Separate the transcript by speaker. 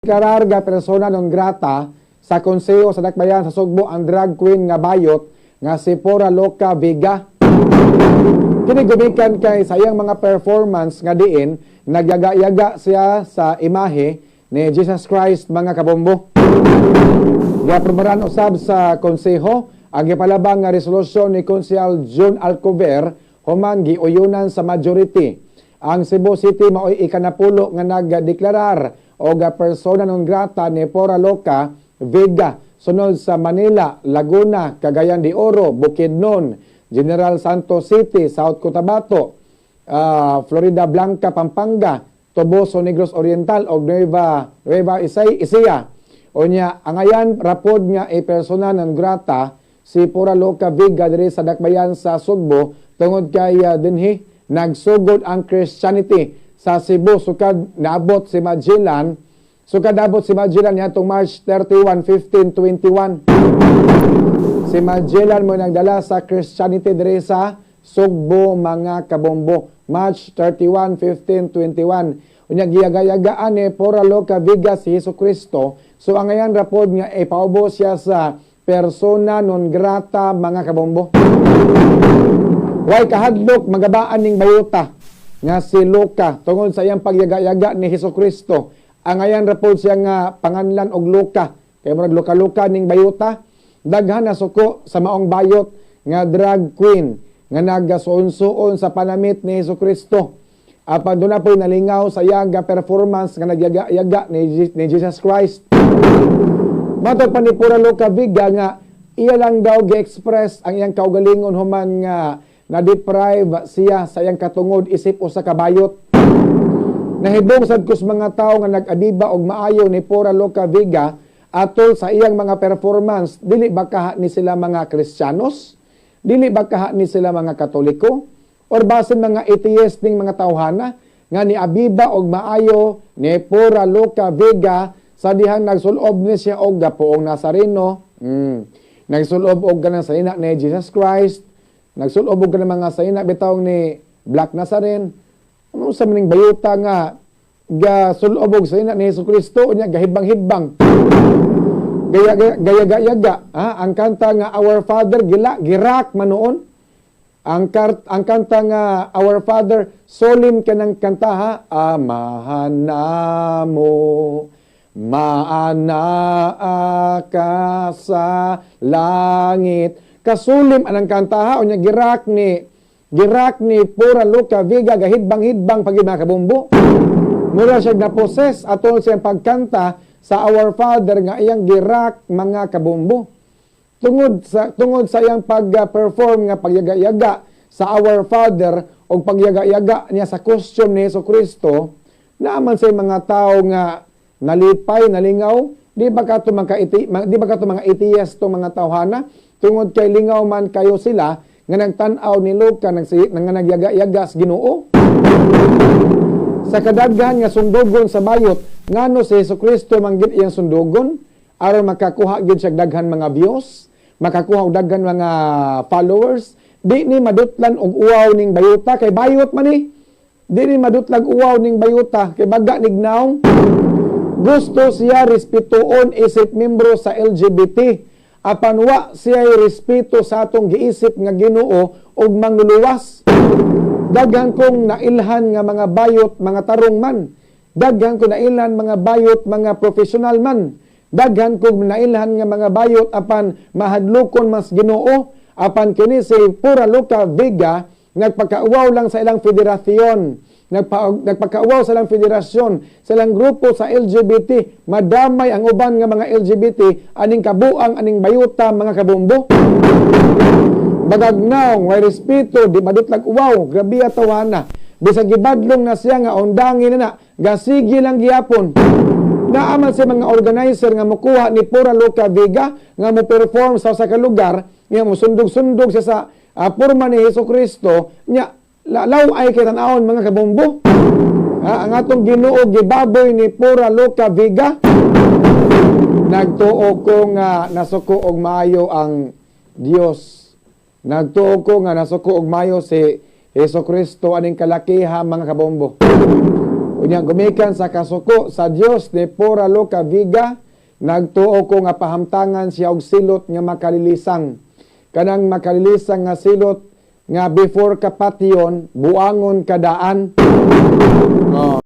Speaker 1: Gideklarar nga persona non grata sa Konseho sa Dakbayan sa Sugbo ang drag queen nga bayot nga si Pora Loca Vega. Kini gumikan kay sa iyang mga performance nga diin nagyaga-yaga siya sa imahe ni Jesus Christ, mga kabombo. Giaprobaran usab sa konseho ang gipalabang nga resolusyon ni Konsehal June Alcover human giuyunan sa majority. Ang Cebu City maoy ikanapulo nga nagdeklarar og persona non grata ni Pora Loca Vega, sunod sa Manila, Laguna, Cagayan de Oro, Bukidnon, General Santos City, South Cotabato, Florida Blanca, Pampanga, Toboso, Negros Oriental ug Nueva Nueva Ecija. Unya, angayan rapod nga e persona non grata si Pura Loca Vega diri sa Dakbayan sa Sugbo tungod kay dinhi nagsugod ang Christianity sa Cebu sukad naabot si Magellan, sukad naabot si Magellan niadtong March 31, 1521. Si Magellan mo nagdala sa Christianity diri sa Sugbo, mga kabombo. March 31, 1521. Unya giyagayagaan ni Pora Loca Vega si Hesus Kristo. So ang ngayon rapod nga ipaubo siya sa persona non grata, mga kabombo. Way kahadlok magabaan ning bayuta nga si Luca tungod sa iyang pagyagayaga ni Hesus Kristo. Ang ayan rapod siya nga panganlan og Luca. Kay murag luka-luka ning bayuta. Daghan na suko sa maong bayot nga drag queen nga nagasuon-suon sa panamit ni Hesus Kristo. Apan doon na po'y nalingaw sa iyang performance nga nagyaga-yaga ni Jesus Christ. Matod pa ni Pura Loca Vega nga iya lang daw gi-express ang iyang kaugalingon human nga na-deprive siya sa iyang katungod isip usa ka bayot. Nahibong sad kus mga tawo nga nag-abiba og maayo ni Pura Loca Vega atol sa iyang mga performance. Dili ba kaha ni sila mga Kristiyanos? Dili ba kaha ni sila mga Katoliko? Or basin mga atheist ning mga tawhana nga niabiba og maayo ni Pura Loca Vega sa dihang nagsulob ni siya og gapuong Nazareno? Nagsulob og kanang saina ni Jesus Christ, nagsulob og kanang mga saina bitaw ni Black Nazarene. Ano sa maning bayuta nga ga sulob og saina ni Hesus Kristo, unya gahibang-hibang? Gaya gaya gaya yaga, ha? Ang kanta nga Our Father gila girak man noon. Ang kanta nga Our Father, solemn kanang kanta, ha. Amahan namo, maanaa ka sa langit. Kasolemn anang kanta, ha. Unya girak ni Pura Luca Vega, gahidbang-hidbang pag mga kabumbo. Mura siya na-possess atol siyang pagkanta sa Our Father nga iyang girak, mga kabumbo. Tungod sa iyang pag-perform nga pagyaga-yaga sa Our Father o pagyaga-yaga niya sa costume ni Hesus Kristo, naaman sa mga tao nga nalipay, nalingaw. Di ba kato mga atheist to mga tawhana? Tungod kay lingaw man kayo sila nga nagtan-aw ni Luca nga nagyaga-yaga sa Ginoo. Sa kadaghan nga sundugon sa bayot, ngano si Hesus Kristo man gid iyang sundugon? Aron makakuha gid siya daghan mga views, makakuha og daghan mga followers. Di ni madutlan og uwaw ning bayuta kay bayot man ni. Di ni madutlag uwaw ning bayuta kay baga nignaw. Gusto siya respetuon isip membro sa LGBT. Apan wa siya respeto sa atong giisip nga Ginoo ug mangluluwas. Daghan kong nailhan nga mga bayot, mga tarong man. Daghan ko nailhan mga bayot, mga profesional man. Daghan kong nailhan nga mga bayot, apan mahadlokon mas Ginoo. Apan kini si Pura Luca Vega nagpakauwaw lang sa ilang federasyon. Nagpakauwaw sa ilang federasyon, sa ilang grupo sa LGBT. Madamay ang uban nga mga LGBT aning kabuang aning bayuta, mga kabumbo. Bagagnaw, way respeto, di madutlag uwaw, grabe tawana. Bisag gibadlong na siya nga undangin na na, gasigi lang gihapon. Naaman sa mga organizer nga mukuha ni Pura Luca Vega nga mo perform sa usa ka lugar, nga mo sundog-sundog siya sa porma ni Hesus Kristo, nya law ay kay tan-awon, mga kabombo. Ha, ang atong Ginoo gibaboy ni Pura Luca Vega. Nagtuo ko nga nasuko og maayo ang Dios. Nagtuo ko nga nasuko og maayo si Hesus Kristo aning kalakiha, mga kabombo. Unya gumikan sa kasuko sa Dios ni Pora Loca Viga, nagtuo ko nga pahamtangan siya og silot nga makalilisang. Kanang makalilisang nga silot nga before ka patyon, buangon ka daan. Oh.